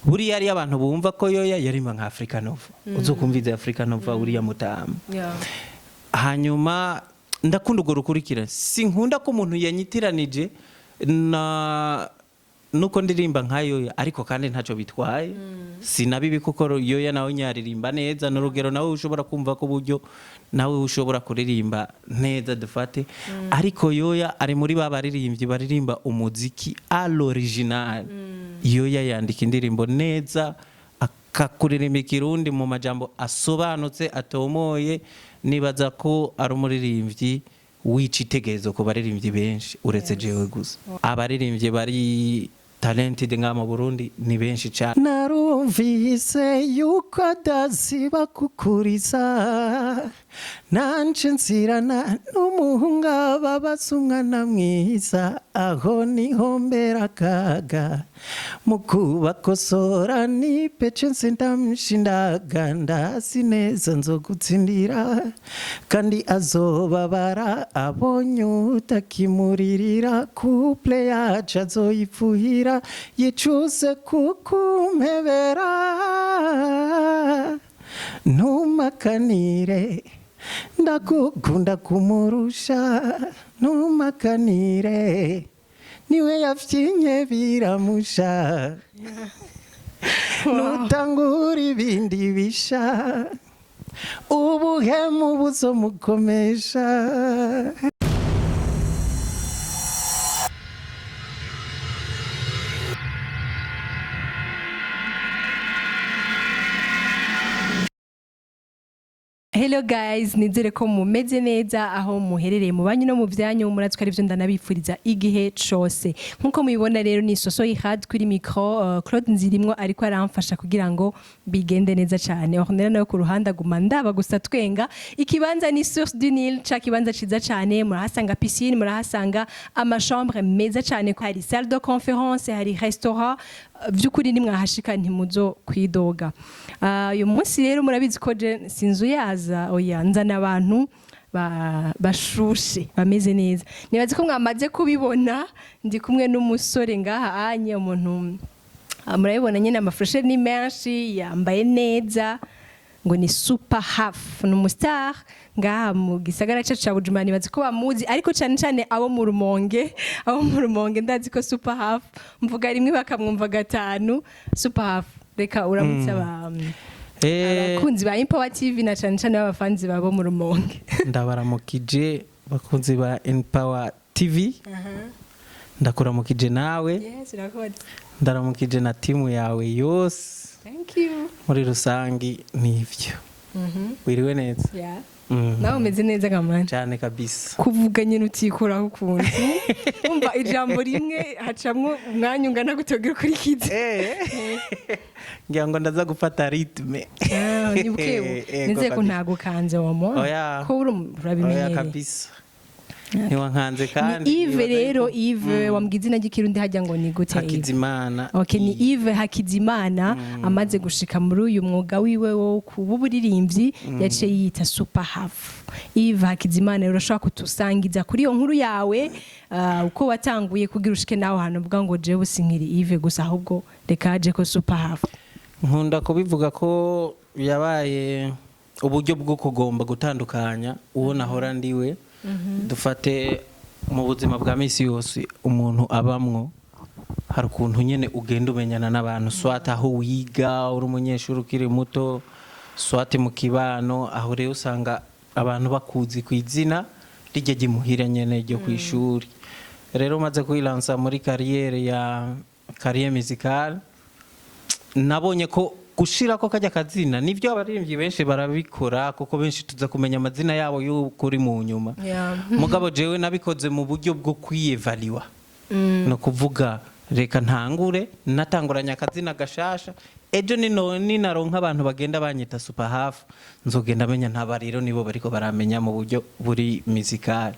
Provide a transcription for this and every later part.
Buriya ari abantu bumva ko Yoya yarimba nka Africa Nova, uzokumviza Africa Nova uriya mutama. Hanyuma ndakunda urwo rukurikirane. Sinkunda ko umuntu yanyitiranije na nuko ndirimba nka Yoya, ariko kandi ntacyo bitwaye, sinabibi kuko Yoya nawe nyaririmba neza. N'urugero nawe ushobora kumva ko uburyo nawe ushobora kuririmba neza dufate, ariko Yoya ari muri ba baririmbyi baririmba umuziki à l'original. Yoya yandika indirimbo neza, akakuririmba ikirundi mu majambo asobanutse, atomoye. Nibaza ko ari umuririmbyi w'icitegererezo ku baririmbyi benshi, uretse jewe gusa. Abaririmbyi bari talented ngaha mu Burundi ni benshi cyane. Narumvise yuko adasiba kukuriza, nanje nzirana n'umuhungu ababaza umwana mwiza, aho niho mbera akaga mu kubakosora ni pece nsindamushindaga. Ndazi neza nzogutsindira, kandi azobabara abonye utakimuririra. Couple yacu azoyipfuhira, yicuse kukumpebera. Ntumakanire, ndagukunda kumurusha. Ntumakanire, niwe yafyinye biramusha. Nutangura ibindi bisha, ubuhemu buzomukomesha. Hello guys, nizere ko mumeze neza aho muherereye mu banyu no mu byanyu. Muratwe ari byo ndanabifuriza igihe cose. Nkuko mubibona rero, ni Soso Ihad kuri micro, Claude Nzirimwo ariko aramfasha kugira ngo bigende neza cyane. Ornella nawe ku ruhande aguma ndaba gusa twenga. Ikibanza ni Source du Nil, ca kibanza ciza cyane. Murahasanga piscine, murahasanga amachambre meza cyane, hari salle de conférence, hari restaurant. By'ukuri nimwahashika ntimuzo kwidoga. Uyu munsi rero murabizi ko je sinzuyaza, oya, nzana abantu bashushe bameze neza. Nibaze ko mwamaze kubibona, ndi kumwe n'umusore ngaha anye, umuntu murabibona nyine, amafreshe ni menshi, yambaye neza, ngo ni Super Half, ni umustar ngaha mu gisagara cyacu cya Bujumbura. Nibaze ko bamuzi, ariko cyane cyane abo mu Rumonge. Abo mu Rumonge ndazi ko Super Half mvuga rimwe bakamwumva gatanu. Super Half, reka uramutse abakunzi ba Empower TV na cyane cyane b'abafanzi babo mu Rumonge. Ndabaramukije bakunzi ba Empower TV, ndakuramukije nawe. Yes, urakoze. Ndaramukije na timu yawe yose. Thank you. Muri rusangi nivyo, wiriwe neza. Yeah. Nawe umeze neza kamani? Cyane kabisa. Kuvuga nyine utikuraho ukuntu umva ijambo rimwe hacamwo umwanya ungana gute ukurikize? Ngira ngo ndaza gufata rythme. Ni bukebu. Ego. Nizeye ko Kabisa. ntagukanze wamo. Oya. Ko uri Oya. urabimenyereye. Kabisa, ntiwankanze kandi. Ni Yves nibaza rero. yuko- Yves, wambwiye izina ry'ikirundi hajya ngo ni gute, Yves? Hakizimana. Okay, ni Yves Hakizimana. Amaze gushika muri uyu mwuga wiwe wo kuba uburirimbyi, yaciye yiyita Super Half. Yves Hakizimana rero, urashobora kutusangiza kuri iyo nkuru yawe, uko watanguye kugira ushike nawe hantu uvuga ngo jewe sinkiri Yves gusa, ahubwo reka haje ko Super Half? Nkunda kubivuga ko yabaye uburyo bwo kugomba gutandukanya uwo nahora ndiwe. Dufate mu buzima bwa minsi yose umuntu abamwo, hari ukuntu nyine ugenda umenyana n'abantu, soit aho wiga uri umunyeshuri ukiri muto, soit mu kibano. Aho rero usanga abantu bakuzi ku izina rijya ry'imuhira nyene ryo ku ishuri. Rero umaze kwilansa muri carrière ya carrière musicale, nabonye ko gushira ko kajya kazina, nibyo abaririmbyi benshi barabikora, kuko benshi tuza kumenya amazina yabo y'ukuri mu nyuma. Mugabo jewe nabikoze mu buryo bwo kwiyevaliwa, ni ukuvuga reka ntangure natanguranye akazina gashasha, ejo nino ninaronka abantu bagenda banyita Super Half, nzogenda menya ntaba rero nibo bariko baramenya mu buryo buri musicale.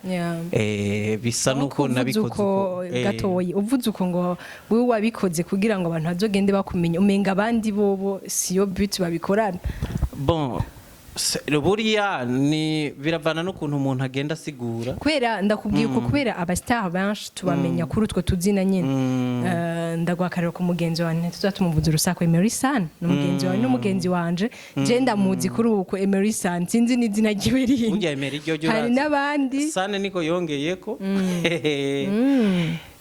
Bisa nuko uvuze nabikoze uko uko. Gatoyi uvuze uko ngo wowe wabikoze kugira ngo abantu bazogende bakumenya, umenga abandi bobo siyo but babikorana. Bon, Buriya ni biravana n'ukuntu umuntu agenda asigura. Kubera ndakubwiye uko, kubera aba star benshi tubamenya kuri utwo tuzina nyine. Ndaguha akarero ku mugenzi wanjye, tuza tumuvuza urusaku, Emery San, ni umugenzi wawe n'umugenzi wanje. Je ndamuzi kuri ubu ku Emery San, sinzi n'izina ryiwe rindi. Burya Emery ryo Hari urazi. n'abandi. Sane niko yongeyeko,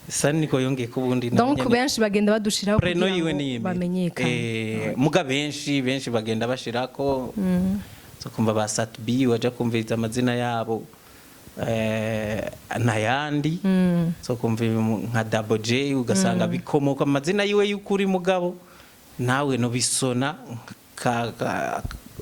Sane niko yongeyeko ubundi nawe Donc nyene. benshi bagenda badushiraho Prénom kugira yiwe ngo ni Emery. bamenyekane. Muga benshi bagenda bashirako, so kumva ba Sat-B waja kumviriza amazina yabo n'ayandi, so kumva nka Double J, ugasanga bikomoka amazina yiwe y'ukuri, mugabo nawe no bisona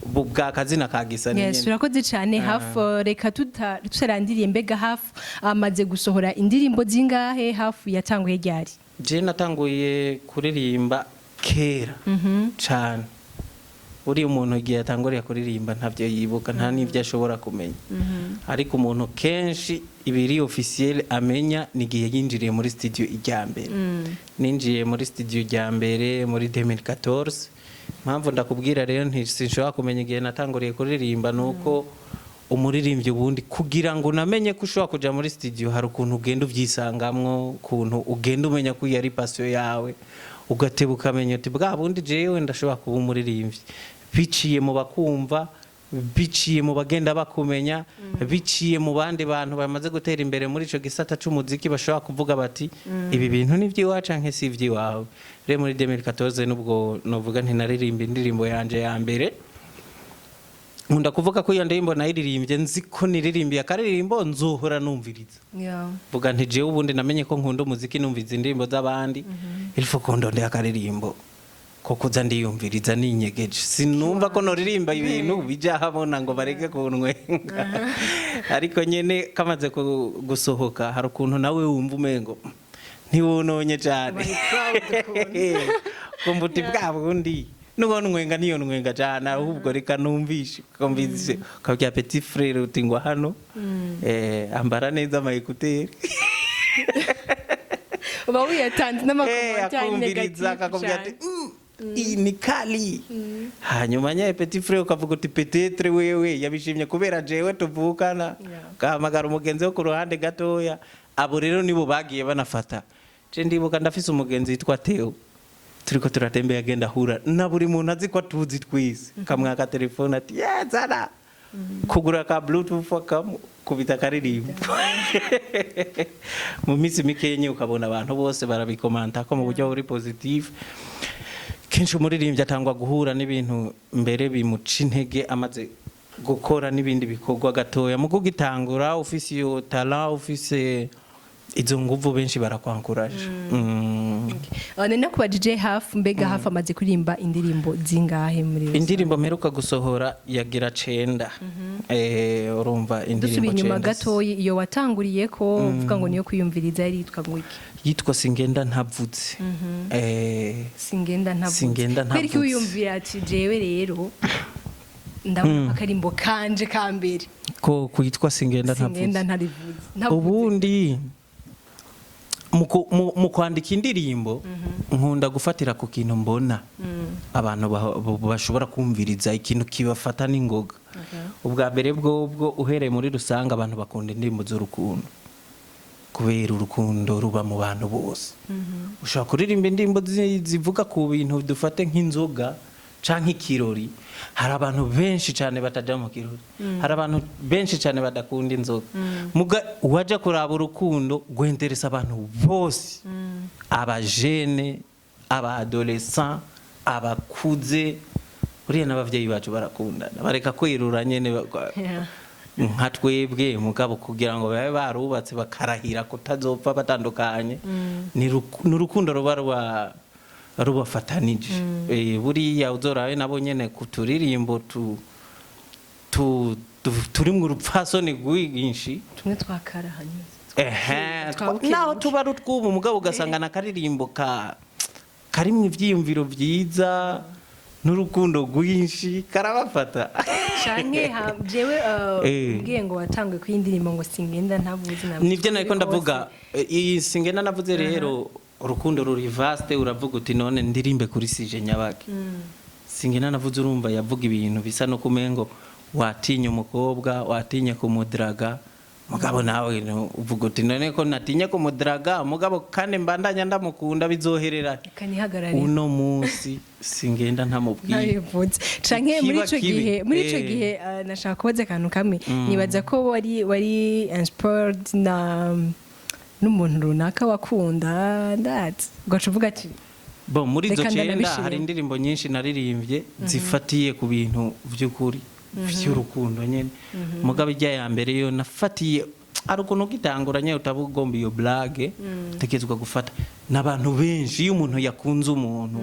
bwa kazina ka gisa. Yes, urakoze cyane. Hafu, reka tutarandiriye, mbega Hafu amaze gusohora indirimbo zingahe? Hafu yatanguye ryari? Je natanguye kuririmba kera cane. Buriya umuntu igihe yatanguriye kuririmba ntabyo yibuka, nta n'ibyo ashobora kumenya, ariko umuntu kenshi ibiri officiel amenya ni igihe yinjiriye muri studio ijya mbere. Ninjiye muri studio ijya mbere muri 2014. Impamvu ndakubwira rero nti sinshobora kumenya igihe natanguriye kuririmba, ni uko umuririmbyi ubundi kugira ngo unamenye ko ushobora kuja muri studio, hari ukuntu ugenda ubyisangamwo, ukuntu ugenda umenya ko iyo ari passion yawe, ugateba ukamenya uti bwa bundi jewe ndashobora kuba umuririmbyi, biciye mu bakumva, biciye mu bagenda bakumenya, biciye mu bandi bantu bamaze gutera imbere muri ico gisata c'umuziki, bashobora kuvuga bati ibi bintu ni iby'iwacu canke si iby'iwawe. Rero muri 2014 nubwo novuga nti naririmba indirimbo yanje ya mbere. Nkunda kuvuga ko iyo ndirimbo nayiririmbye nzi ko niririmbiye akaririmbo nzohora numviriza. Vuga nti jewe ubundi namenye ko nkunda umuziki numviriza indirimbo z'abandi, il faut ko ndondera akaririmbo ko kuza ndiyumviriza ninyegeje. Sinumva ko noririmba ibintu bija habona ngo bareke kuntwenga, ariko nyene kamaze gusohoka hari ukuntu nawe wumva umengo ntiwononye cyane, kumva uti bwa bundi nubwo nwenga niyo nwenga cyane, ahubwo reka numvishe, kumvise ukabwira petit frère uti ngo hano ambara neza ama écouteurs. Uba wiyatanze n'ama commentaires Akumviriza, akakubwira ati "Mm, iyi ni kali." Hanyuma nyaye petit frère ukavuga uti peut-être wewe yabishimye kubera jewe tuvukana. Ugahamagara umugenzi wo ku ruhande gatoya. Abo rero nibo bagiye banafata. Je ndibuka ndafise umugenzi yitwa Theo, turiko turatembera, agenda ahura na buri muntu azi ko atuzi twese, kamwaka telefone ati zana kugura ka bluetooth, akamukubita akaririmbo. Mu minsi mikeya ukabona abantu bose barabikomanta ko mu buryo buri positive. Kenshi umuririmbyi atangwa guhura n'ibintu mbere bimuca intege amaze gukora n'ibindi bikorwa gatoya. Mu kugitangura ufise iyo talent, ufise izo nguvu, benshi barakwankuraje. Nari nakubajije Hafu, mbega Hafu amaze kuririmba indirimbo zingahe muri rusange? Indirimbo mperuka gusohora yagira 9. Urumva indirimbo Dusubiye inyuma 9. gatoyi, iyo watanguriye ko uvuga ngo niyo kwiyumviriza yari yitwa ngo iki? Yitwa Singenda Ntavuze. Singenda Ntavuze. Singenda Kubera iki Ntavuze. wiyumvira ati jewe rero ndabona akarimbo kanje ka mbere Ko kwitwa Singenda Singenda Ntavuze? Ntarivuze, Ntavuze. Ubundi mu kwandika indirimbo nkunda gufatira ku kintu mbona abantu bashobora kumviriza, ikintu kibafata n'ingoga. Ubwa mbere bwobwo, uhereye muri rusange, abantu bakunda indirimbo z'urukundo kubera urukundo ruba mu bantu bose. Ushobora kuririmba indirimbo zivuga ku bintu, dufate nk'inzoga canke ikirori. Hari abantu benshi cyane bataja mu kirori, hari abantu benshi cyane badakunda inzoga. Muga waja kuraba urukundo gwenteresa abantu bose, abajene, aba adolescent, abakuze, uriya n'abavyeyi bacu barakundana, bareka kwirura nyene nka twebwe. Mugabo kugira ngo babe barubatse bakarahira kutazopfa batandukanye, ni urukundo ruba rubafatanije. Buriya uzorabe nabo nyene ku turirimbo turimwo urupfasoni rwinshi. Tumwe twakara hanyuma Ehe, twa naho tuba ari utw'ubu, mugabo ugasanga na karirimbo ka karimwo ivyiyumviro vyiza n'urukundo rwinshi karabafata. Canke jewe umbwiye ngo watanguye kuri indirimbo ngo Singenda Ntavuze ntabwo Nibyo nariko ndavuga. Iyi Singenda Navuze rero, urukundo ruri vaste. Uravuga uti none ndirimbe kuri sujet nyabaki? Singenda Navuze, urumva yavuga ibintu bisa no kumengo Watinya umukobwa, watinya kumudaraga, mugabo nawe uvuga uti: "None ko natinye kumudaraga, mugabo kandi mbandanya ndamukunda, bizoherera?" Reka nihagarare. Uno munsi singenda ntamubwiye. Ntabivuze canke muri Ikiba ico kibi. gihe, muri ico gihe, nashaka kubaza akantu kamwe. Nibaza ko wari inspired na n'umuntu runaka wakunda, ndazi ugaca uvuga ati: Bon, muri izo "Reka 9 ndanabishima." hari indirimbo nyinshi naririmbye zifatiye ku bintu by'ukuri by'urukundo nyene. Mugabo ijya ya mbere yo nafatiye, ari ukuntu ugitangura nyene utaba ugomba iyo blague, utegerezwa gufata n'abantu benshi. Iyo umuntu yakunze umuntu,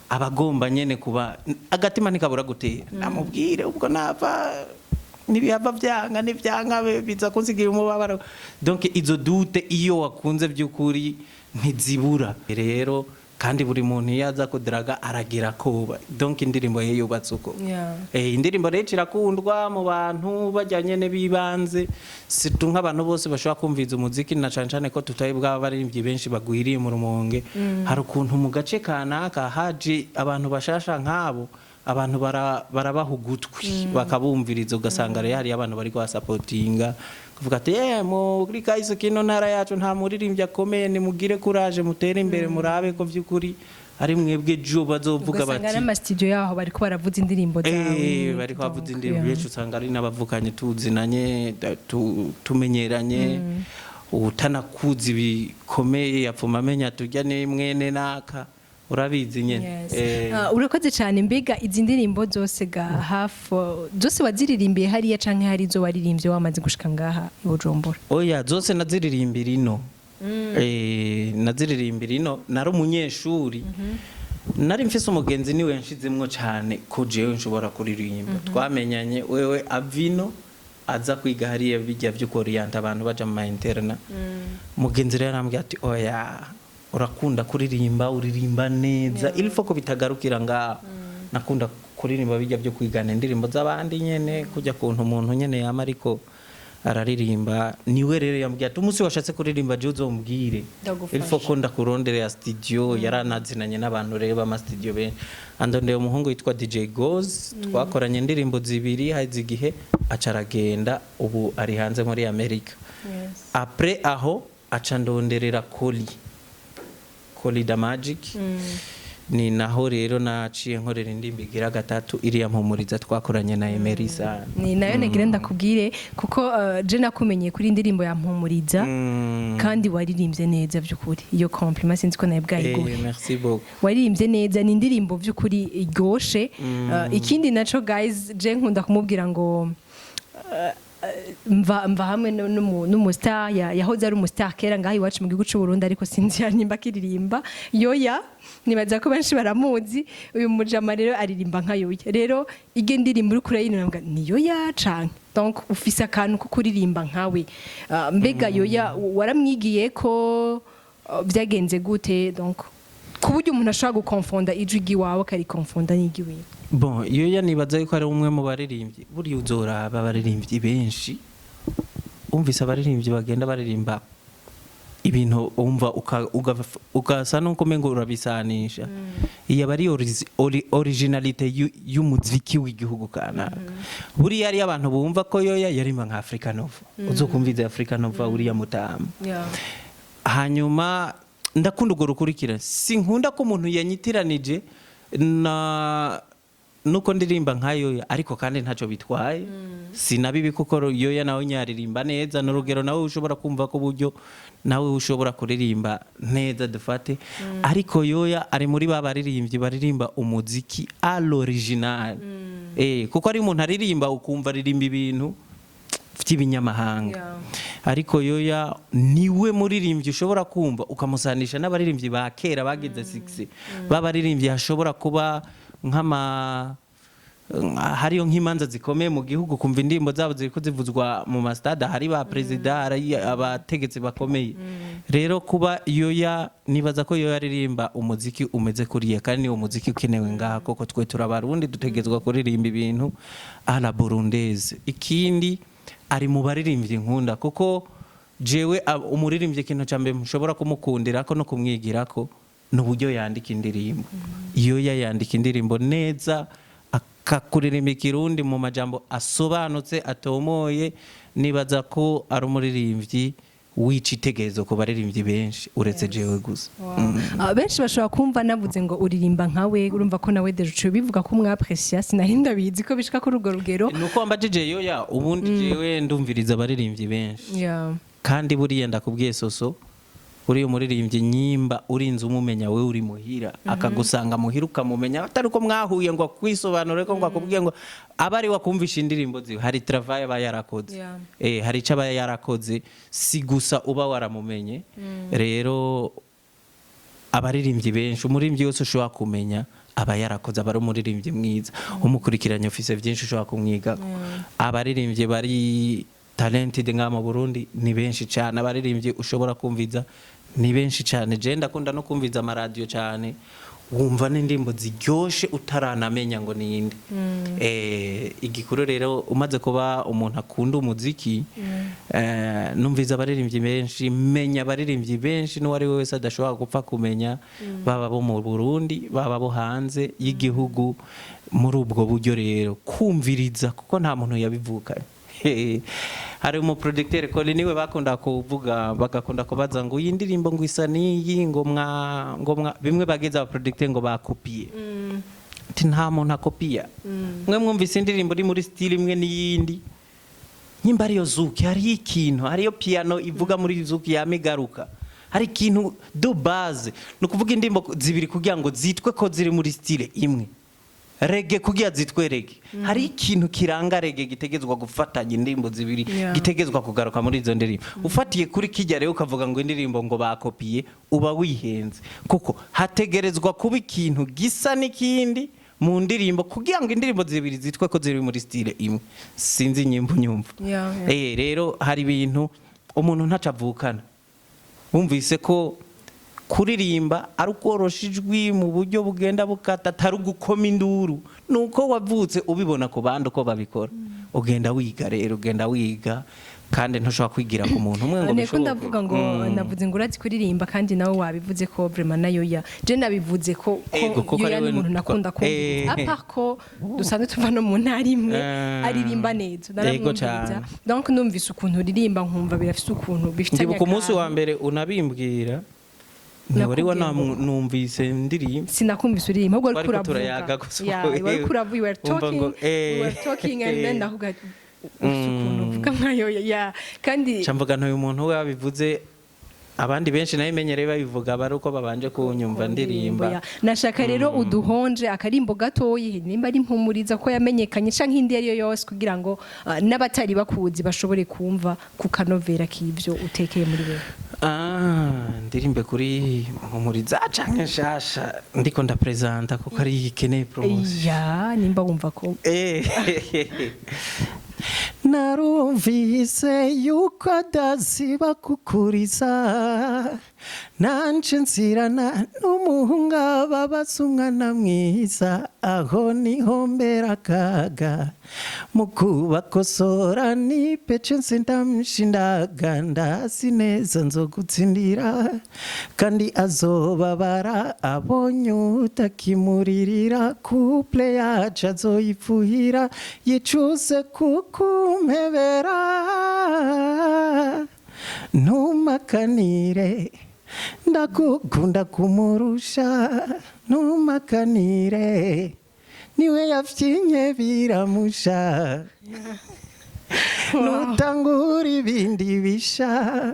aba agomba nyene kuba agatima ntikabura gutera, namubwire ubwo nava nibihava byanga, nibyanka biza kunsigira umubabaro. Donc izo doutes, iyo wakunze by'ukuri, ntizibura rero. Kandi buri muntu iyo aza kudaraga aragira koba. Donc indirimbo ye yubatse uko. Indirimbo rero irakundwa mu bantu bajyanye n'ibibanze, surtout nk'abantu bose bashobora kumviza umuziki, na cane cane ko tutari bwaba baririmbyi benshi bagwiriye mu Rumonge. Hari ukuntu mu gace kanaka haje abantu bashasha nk'abo, abantu barabaha ugutwi bakabumviriza, ugasanga rero hariyo abantu bari kubasapotinga, kuvuga ati: "Muri kahise kino ntara yacu nta muririmbyi akomeye, nimugire courage, mutere imbere, murabe ko vy'ukuri ari mwebwe jo bazovuga Ugasanga bati." n'amasitudiyo yaho bariko baravuza indirimbo zawe. Bariko bavuza Donc, indirimbo benshi, usanga ari n'abavukanye, tuzinanye, tumenyeranye, utanakuzi bikomeye yapfuma amenya tujya ni mwene naka, urabizi nyene. Yes. Urakoze cyane. Mbega izi ndirimbo zose ga hafi zose waziririmbiye hariya, canke hari izo waririmbye wamaze gushika ngaha i Bujumbura? Oya, zose naziririmbira ino. Naziririmbira ino, nari umunyeshuri, nari mfise umugenzi, niwe yanshizemwo cane ko jewe nshobora kuririmba. Twamenyanye wewe avino aza kwiga hariya bijya vyo koriyanta abantu baja mu ma internat. Mugenzi rero arambwira ati: "Oya, urakunda kuririmba, uririmba neza, il faut ko bitagarukira ngaho." Nakunda kuririmba bijya byo kwigana indirimbo z'abandi nyene, kujya kuntu umuntu nyene yama ariko araririmba. Niwe rero yambwiye ati: "Umunsi washatse kuririmba je uzombwire." Ndagufasha. Il faut ko ndakuronderera studio. Yaranazinanye n'abantu rero b'ama studio benshi, andondeye umuhungu yitwa DJ Goz, twakoranye indirimbo zibiri. Haheze igihe aca aragenda, ubu ari hanze muri Amerika. Après aho aca ndonderera Koli, Koli da Magic. Ni naho rero naciye nkorera indirimbo igira gatatu, iriya Mpumuriza twakoranye na Emerisa. Ni nayo nagira ndakubwire, kuko je nakumenye kuri indirimbo ya Mpumuriza, kandi waririmbye neza by'ukuri. Iyo compliment sinzi ko nawe bwayiguhe. Merci beaucoup. Waririmbye neza, ni indirimbo by'ukuri iryoshe. Ikindi naco guys, je nkunda kumubwira ngo mva hamwe n'umu star yahoze ari umu star kera ngaho iwacu mu gihugu cy'u Burundi, ariko sinzi nimba akiririmba, Yoya. Nibaza ko benshi baramuzi. Uyu mujama rero aririmba nka Yoya. Rero ige ndirimbo uri kurayiririmba ni Yoya canke, donc ufise akantu ko kuririmba nkawe. Mbega Yoya waramwigiye ko, byagenze gute, donc ku buryo umuntu ashobora gukonfonda ijwi ry'iwawe akarikonfonda n'iry'iwiwe? Bon, Yoya nibaza yuko ari umwe mu baririmbyi. Buriya uzoraba abaririmbyi benshi, umvise abaririmbyi bagenda baririmba ibintu umva ugasa nuko umengo urabisanisha, iyo aba ari originalité y'umuziki w'igihugu kanaka. Buriya ari abantu bumva ko Yoya yarimba nka Africa Nova, uzokumviza Africa Nova uriya mutama. Hanyuma ndakunda urwo rukurikirane. Sinkunda ko umuntu yanyitiranije na nuko ndirimba nka Yoya, ariko kandi ntacyo bitwaye, sinabibi, kuko Yoya nawe nyaririmba neza n'urugero nawe ushobora kumva ko buryo nawe ushobora kuririmba neza dufate. Ariko Yoya ari muri ba baririmbyi baririmba umuziki à l'original, kuko ari umuntu aririmba ukumva aririmba ibintu by'ibinyamahanga. Ariko Yoya niwe muririmbyi ushobora kumva ukamusanisha n'abaririmbyi ba kera bagize succès, b'abaririmbyi hashobora kuba nk'ama hariyo nk'imanza zikomeye mu gihugu, kumva indirimbo zabo ziriko zivuzwa mu masitade, hari ba perezida, hari abategetsi bakomeye. Rero kuba Yoya, nibaza ko Yoya aririmba umuziki umeze kuriya, kandi ni umuziki ukenewe ngaha, koko twe turabarundi, dutegerezwa kuririmba ibintu à la burundaise. Ikindi, ari mu baririmbyi nkunda, kuko jewe umuririmbyi ikintu cya mbere mushobora kumukundirako no kumwigirako ni uburyo yandika indirimbo. Iyo yandika indirimbo neza. Kakuririmba Ikirundi mu majambo asobanutse, atomoye. Nibaza ko ari umuririmbyi w'icitegererezo ku baririmbyi benshi, uretse jewe gusa. Ah, benshi bashobora kumva navuze ngo uririmba nkawe, urumva ko nawe déjà uciye bivuga ko umwapresiya. Sinari ndabizi ko bishika kuri urwo rugero. Nuko wambajije Yoya, ubundi jewe ndumviriza abaririmbyi benshi. Kandi buriya ndakubwiye Soso, uriya umuririmbyi nyimba urinze umumenya, we uri muhira, akagusanga muhira, ukamumenya atari uko mwahuye ngo akwisobanure, ko ngo akubwiye ngo aba ari wakumvisha indirimbo ziwe, hari travail aba yarakoze. Hari icyo aba yarakoze, si gusa uba waramumenye. Rero abaririmbyi benshi, umuririmbyi wese ushobora kumenya aba yarakoze, aba ari umuririmbyi mwiza. Umukurikiranye ufise byinshi ushobora kumwigako. Abaririmbyi bari talented ngaha mu Burundi ni benshi cyane, abaririmbyi ushobora kumviza ni benshi cyane. Je ndakunda no kumviza amaradiyo cyane, wumva n'indirimbo ziryoshe utaranamenya ngo ninde. Igikuru rero, umaze kuba umuntu akunda umuziki, numviza abaririmbyi benshi, menya abaririmbyi benshi n'uwo ari we wese adashobora gupfa kumenya, baba bo mu Burundi, baba bo hanze y'igihugu. Muri ubwo buryo rero kumviriza, kuko nta muntu yabivukanye. Hari umuproducteur Koli, niwe bakunda kuvuga, bagakunda kubaza ngo iyi ndirimbo ngo isa n'iyi, ngo mwa bimwe bageze abaproducteur ngo bakopiye. Ati nta muntu akopiya. Mwe mwumvise indirimbo iri muri style imwe n'iyindi, nyimba ariyo zouk, hariyo ikintu, hariyo piano ivuga muri zouk yama igaruka, hari ikintu de base. Ni ukuvuga indirimbo zibiri kugira ngo zitwe ko ziri muri style imwe, reggae kugira zitwe reggae, hari ikintu kiranga reggae gitegezwa gufatanya indirimbo zibiri, gitegezwa kugaruka muri izo ndirimbo. Ufatiye kuri kijya rero ukavuga ngo indirimbo ngo bakopiye, uba wihenze, kuko hategerezwa kuba ikintu gisa n'ikindi mu ndirimbo kugira ngo indirimbo zibiri zitwe ko ziri muri style imwe. Sinzi nyimba unyumva. Yeah. Rero hari ibintu umuntu ntaco avukana. Wumvise ko kuririmba ari ukworosha ijwi mu buryo bugenda bukata, atari ugukoma induru, nuko wavutse ubibona ku bandi uko babikora, ugenda wiga. Rero ugenda wiga, kandi ntushobora kwigira ku muntu umwe ngo Nteko bishoboke. Ndavuga ngo navuze ngo urazi kuririmba, kandi nawe wabivuze ko vraiment nayo ya je nabivuze ko Ego, kuko Yoya ari we ni umuntu nakunda kumviriza, à part ko dusanzwe tuva no mu ntara imwe. Aririmba neza, naramwumviriza. Donc numvise ukuntu uririmba, nkumva birafise ukuntu bifitanye Ndibuka umunsi wa akantu. mbere unabimbwira, ntiwari Nakubwiye ngo- wanumvise ndirimba. Sinakumvise uririmba, ahubwo wariko Twariko uravuga. turayaga gusa. Yeah, wariko uravuga, we were Wumva talking, ngo, we were talking and then ndavuga ufise ukuntu uvuga nkayo ya kandi. Nca mvuga ntuyu muntu we wabivuze, abandi benshi nabimenyereye babivuga bari uko babanje kunyumva ndirimba. Ya. Nashaka rero uduhonje akarimbo gatoyi, nimba ari Mpumuriza ko yamenyekanye canke indi ariyo yose, kugira ngo n'abatari bakuzi bashobore kumva ku kanovera k'ivyo utekeye muri wewe. Ah, ndirimbe kuri Mpumuriza canke nshasha ndiko ndapresenta, kuko ari ikeneye promotion? Ya, nimba wumva ko. Narumvise yuko adasiba kukuriza, nanje nzirana n'umuhungu ababaza umwana mwiza, aho niho mbera akaga mu kubakosora ni pece ndamushindaga, ndazi neza nzogutsindira, kandi azobabara abonye utakimuririra. Couple yacu azoyipfuhira, yicuse kukumpebera. Ntumakanire, ndagukunda kumurusha, ntumakanire, niwe yafyinye biramusha, nutangura ibindi bisha,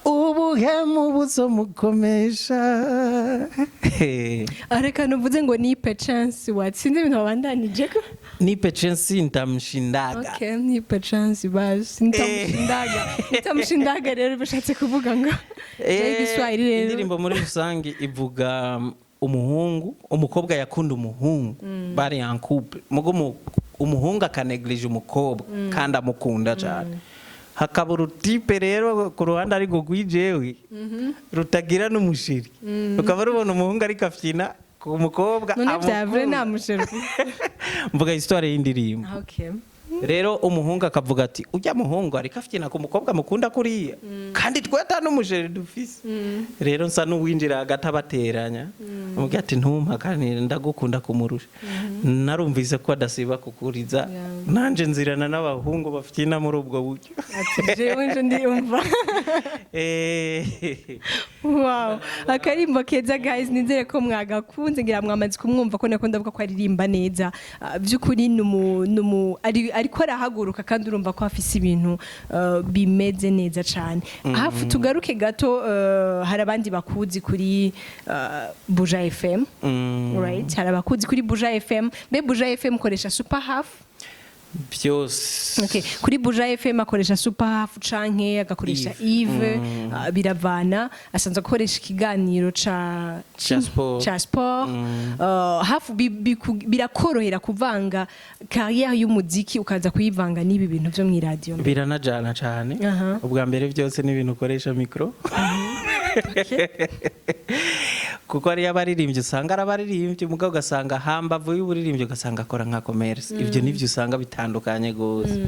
ubuhemu buzomukomesha. Reka nuvuze ngo nipe chance watsinze ibintu wabandanije ko. Nipe chance ntamshindaga. Okay, nipe chance basi nitamushindaga. Nitamushindaga rero bishatse kuvuga ngo je Igiswahili rero. Indirimbo muri rusange ivuga umuhungu, umukobwa yakunda umuhungu, bari en couple, mugo umuhungu akaneglige umukobwa kandi amukunda cyane. Hakaba urutipe rero ku ruhande ariko rwijewe rutagira n'umushiri, rukaba rubona umuhungu ariko afyina ku mukobwa None vya vrai amukunda. nta musheri? Mvuga histoire y'indirimbo. Okay. Rero umuhungu akavuga ati: "Ujya muhungu ariko afite ku mukobwa mukunda kuriya, kandi twe ata n'umu chéri dufise." Rero nsa n'uwinjira hagati abateranya, amubwira ati: "Ntumpakanire, ndagukunda kumurusha, narumvise ko adasiba kukuriza." Nanje nzirana n'abahungu bafite muri ubwo buryo. Ati: "Jewe nje ndiyumva." Wow, akarimbo keza guys, nizere ko mwagakunze. Ngira mwamaze kumwumva ko nako ndavuga ko aririmba neza. Ah, by'ukuri numu ariko arahaguruka, kandi urumva ko afise ibintu bimeze neza cyane. Hafu tugaruke gato, hari abandi bakuzi kuri Buja FM. Right, hari abakuzi kuri Buja FM. Mbe Buja FM koresha Super Half? Byose. Okay. Kuri Buja FM akoresha Super Half canke agakoresha Yves, biravana. Asanzwe akoresha ikiganiro ca Ca sport. Ca sport. Hafu birakorohera kuvanga carrière y'umuziki ukaza kuyivanga n'ibi bintu vyo mw'iradiyo? Biranajana cyane. Ubwa mbere byose ni ibintu ukoresha micro, kuko hariyo abaririmbyi usanga ari abaririmbyi, mugabo ugasanga hambavu y'uburirimbyi ugasanga akora nka commerce. Ibyo nibyo usanga bitandukanye gose.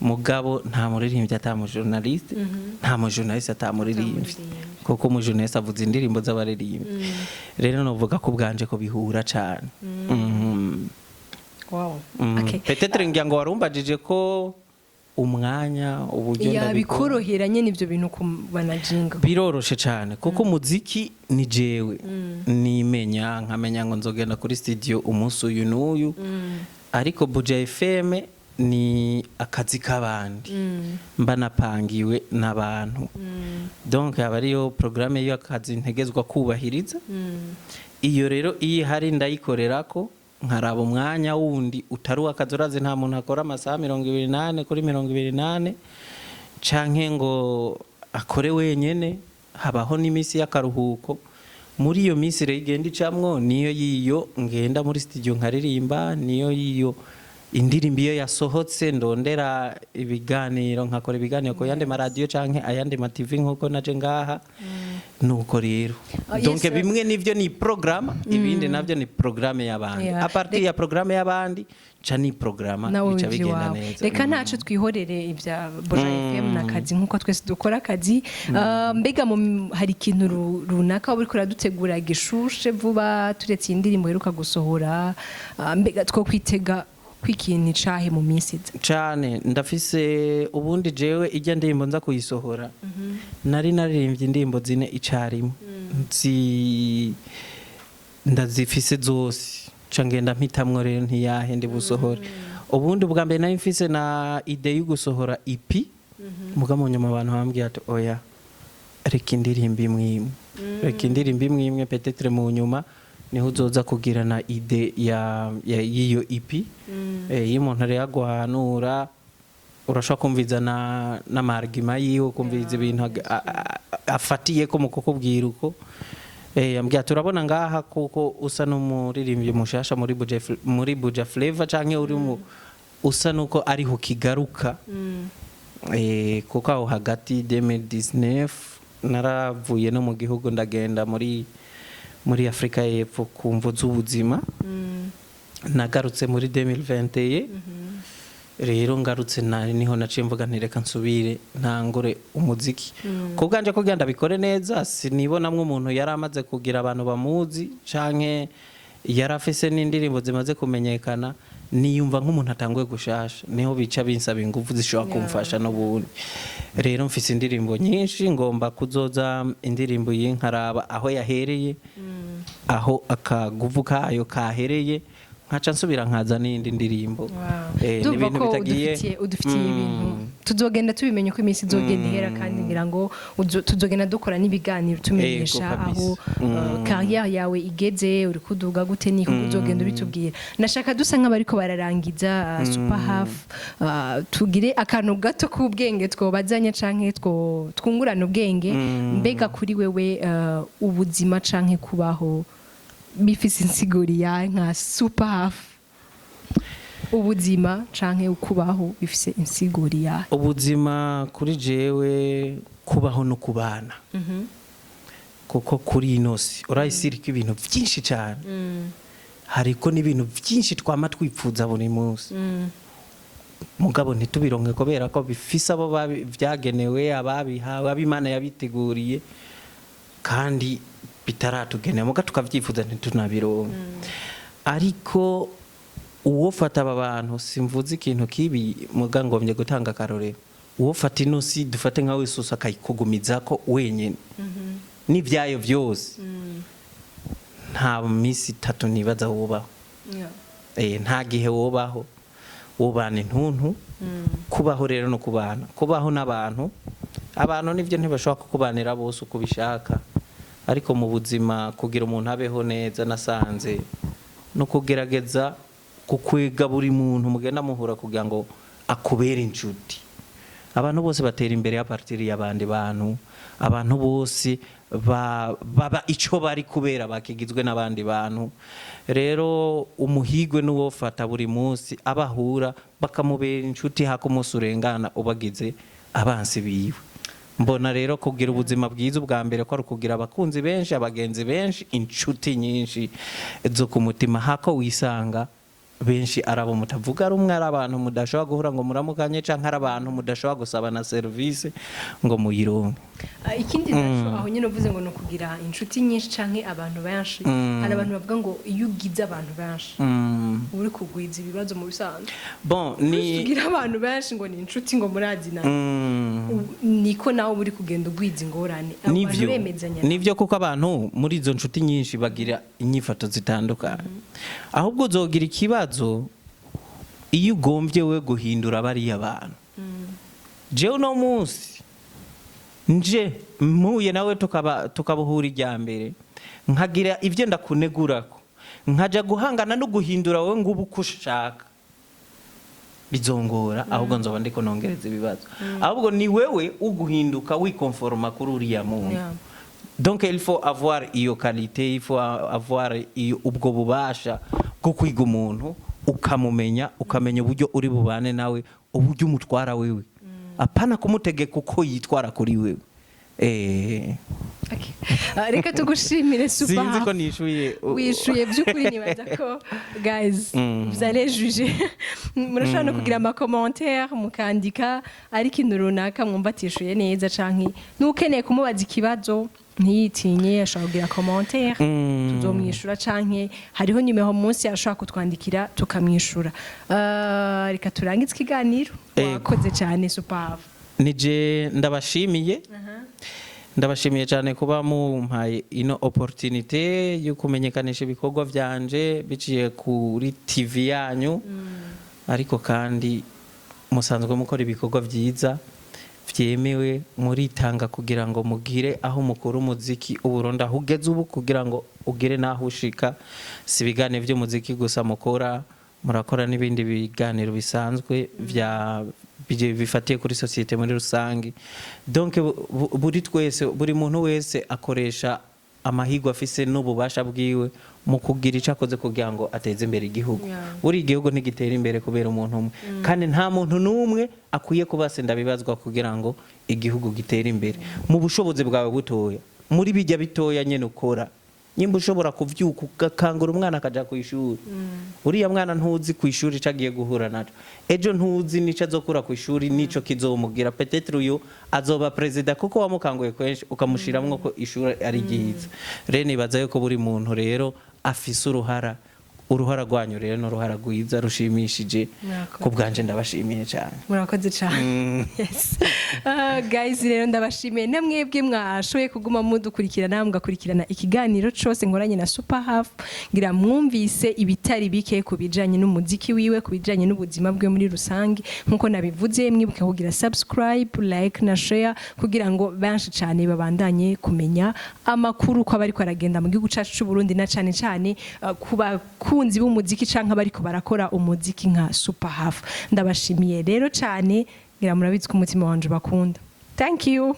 Mugabo nta muririmbyi ata mu journaliste, nta mu journaliste ata muririmbyi, kuko umu journaliste avuza indirimbo z'abaririmbyi. Rero novuga ko ubwanje ko bihura cyane. Wow. Okay. Peut-être ngira ngo warumbajije ko umwanya, uburyo Ya ndabikora. Bikorohera nyene ivyo bintu kumanajinga? Biroroshe cyane, kuko umuziki ni jewe nimenya, nkamenya ngo nzogenda kuri studio umunsi uyu n'uyu. Ariko Buja FM ni akazi k'abandi, mba napangiwe n'abantu, donc aba ariyo programme y'akazi ntegezwa kubahiriza. Iyo rero iyo ihari ndayikorerako, nkaraba umwanya wundi utari uw'akazi. Urazi nta muntu akora amasaha 24/24 canke ngo akore wenyene. Habaho n'iminsi y'akaruhuko. Muri iyo minsi rero igenda icamwo, niyo yiyo ngenda muri studio nkaririmba, niyo yiyo indirimbo iyo yasohotse ndondera ibiganiro, nkakora ibiganiro ku yandi maradiyo canke ayandi ma TV, nkuko naje ngaha. Nuko rero Oh, yes, donc sir. bimwe nivyo ni programme, ibindi navyo ni programme y'abandi. À partir ya programme y'abandi ca ni programme Nawe bica bigenda iwawe. neza. Reka ntaco, twihorere ibya Buja FM n'akazi, nkuko twese dukora akazi. Mbega hari ikintu runaka waba uriko uradutegura gishushe vuba, turetse iyi ndirimbo iheruka gusohora? Mbega two kwitega kw'ikintu icahe mu minsi iza? Cane, ndafise. Ubundi jewe ijya ndirimbo nza kuyisohora, nari naririmbye indirimbo zine icarimwe, nzi ndazifise zose, ca ngenda mpitamwo rero ntiyahe ndi busohore. Ubundi ubwa mbere nari mfise na idée yo gusohora EP, muga mu nyuma abantu bambwiye ati: "Oya, reka indirimbo imwe imwe, reka indirimbo imwe imwe, peut-être mu nyuma niho uzoza kugira na idée ya y'iyo EP." Iyo umuntu rero aguhanura, urashobora kumviza na n'ama arguments yiwe, ukumviriza ibintu afatiye ko mu kukubwira uko. Yambwiye ati: "Urabona ngaha kuko usa n'umuririmbyi mushasha muri Buja Flavor, canke uri mu usa nuko ariho kigaruka." Kuko aho hagati 2019 naravuye no mu gihugu, ndagenda muri Afrika y'Epfo ku mvo z'ubuzima. Nagarutse muri 2021. Rero ngarutse niho naciye mvuga nti: "Reka nsubire ntangure umuziki ku bwanje kugira ndabikore neza." Sinibonamwo umuntu yari amaze kugira abantu bamuzi canke yari afise n'indirimbo zimaze kumenyekana. Niyumva nk'umuntu atanguye gushasha, niho bica binsaba ingufu zishobora kumfasha. N'ubundi rero mfise indirimbo nyinshi, ngomba kuzoza indirimbo iyi nkaraba aho yahereye, aho akaguvu kayo kahereye, nkaca nsubira nkaza n'iyindi ndirimbo. Ni Ndumva ibintu ko bitagiye udufitiye ibintu, tuzogenda tubimenya uko iminsi izogenda ihera, kandi ngira ngo tuzogenda dukora n'ibiganiro tumenyesha Ego, kabisa. aho carrière yawe igeze, uri kuduga gute, niko uzogenda ubitubwira. Nashaka dusa nk'abariko bararangiza, Super Half, tugire akantu gato k'ubwenge twobazanya canke twungurana ubwenge. Mbega kuri wewe, ubuzima canke kubaho bifise insiguri ya nka Super Half? Ubuzima canke ukubaho bifise insiguri ya? Ubuzima kuri jewe, kubaho no kubana, kuko kuri ino si urayisirika ibintu byinshi cyane, hariko n'ibintu byinshi twama twipfuza buri munsi. Mugabo ntitubironke kubera ko bifise abo vyagenewe, ababihawe, ab'Imana yabiteguriye, kandi bitaratugenewe, muga tukavyifuza ntitunabironke. Ariko uwofata aba bantu, simvuze ikintu kibi, muga ngombye gutanga akarorero, uwofata ino si, dufate nka wese, akayikugumizako wenyene n'ibyayo byose, nta minsi 3 nibaza wubaho. Nta gihe wobaho wobana intuntu. Kubaho rero no kubana, kubaho n'abantu, abantu nivyo ntibashobora kukubanira bose uko ubishaka, ariko mu buzima kugira umuntu abeho neza, nasanze no kugerageza kukwega buri muntu mugenda muhura kugira ngo akubere inshuti. Abantu bose batera imbere ya partir y'abandi bantu. Abantu bose baba ico bari kubera bakigizwe n'abandi bantu. Rero umuhigwe n'uwofata buri munsi abahura bakamubera inshuti, hako umunsi urengana ubagize abansi biwe. Mbona rero kugira ubuzima bwiza, ubwa mbere ko ari ukugira abakunzi benshi, abagenzi benshi, inshuti nyinshi zo ku mutima, hako wisanga benshi ari abo mutavuga rumwe, ari abantu mudashobora guhura ngo muramukanye, canke ari abantu mudashobora gusaba na serivisi ngo muyironke. Ah, ikindi naco aho nyine uvuze ngo ni ukugira inshuti nyinshi canke abantu benshi, hari abantu bavuga ngo iyo ugize abantu benshi uba uri kugwiza ibibazo mu bisanzwe. Bon, ni ugira abantu benshi ngo ni inshuti, ngo murazina, niko nawe uba uri kugenda ugwiza ingorane. Abo bantu Nivyo. bemezanya. Nivyo, kuko abantu muri izo nshuti nyinshi bagira inyifato zitandukanye. Ahubwo uzogira ikibazo iyo ugombye we guhindura bariya bantu. Jewe uno munsi nje mpuye nawe, tukaba tukabuhura irya mbere, nkagira ibyo ndakunegurako, nkaja guhangana no guhindura wowe ngo ube uko ushaka, bizongora. Ahubwo nzoba ndiko nongereza ibibazo. Ahubwo ni wewe uguhinduka, wikonforma kuri uriya muntu. Donc il faut avoir iyo qualité, il faut avoir iyo ubwo bubasha bwo kwiga umuntu, ukamumenya, ukamenya uburyo uri bubane nawe, uburyo umutwara wewe, apana kumutegeka uko yitwara kuri wewe. Okay. Ah, reka tugushimire, Super. Sinzi ko nishuye. Wishuye by'ukuri. Nibaza ko guys, vous allez juger, murashobora no kugira ama commentaire, mukandika ari ikintu runaka mwumva atishuye neza, canke n'ukeneye kumubaza ikibazo ntiyitinye, ashobora kugira commentaire, tuzomwishura, canke hariho nimero munsi ashobora kutwandikira tukamwishura. Reka turangize ikiganiro. Ego. Wakoze cyane, Super. Nije ndabashimiye, ndabashimiye cyane kuba mumpaye ino opportunité yo kumenyekanisha ibikorwa byanje biciye kuri TV yanyu. Ariko kandi musanzwe mukora ibikorwa byiza byemewe, muritanga kugira ngo mugire aho mukura umuziki uburundi aho ugeze ubu, kugira ngo ugire n'aho ushika. Si ibiganiro by'umuziki gusa mukora, murakora n'ibindi biganiro bisanzwe bya bifatiye kuri société muri rusange. Donc buri twese, buri muntu wese akoresha amahirwe afise n'ububasha bwiwe mu kugira icyo akoze kugira ngo ateze imbere igihugu. Buri igihugu ntigitera imbere kubera umuntu umwe, kandi nta muntu n'umwe akwiye kuba sindabibazwa kugira ngo igihugu gitere imbere. Mu bushobozi bwawe butoya, muri bijya bitoya nyene ukora, nyimba ushobora kuvyuka ugakangura umwana akaja ku ishuri, uriya mwana ntuzi ku ishuri ico agiye guhura naco ejo, ntuzi nico azokura ku ishuri nico kizomugira. Peut-être uyu azoba perezida kuko wamukanguye kenshi, ukamushiramwo ko ishuri ari ryiza. Rero nibaza yuko buri muntu rero afise uruhara. Uruhara rwanyu rero ni uruhara rwiza rushimishije. Murakoze. Ku bwanje ndabashimiye cyane. Murakoze cyane. Yes. Guys, rero ndabashimiye namwebwe mwashoboye kuguma mudukurikirana, mugakurikirana ikiganiro cose nkoranye na Super Half. Ngira mwumvise ibitari bike ku bijanye n'umuziki wiwe, ku bijanye n'ubuzima bwe muri rusange. Nkuko nabivuze, mwibuke kugira subscribe, like na share kugira ngo benshi cyane babandanye kumenya amakuru ko abariko aragenda mu gihugu cacu c'u Burundi, na cane cane ku bakunzi b'umuziki canke abariko barakora umuziki nka Super Half. Ndabashimiye rero cyane. Ngira murabizi ko umutima wanje bakunda. Thank you.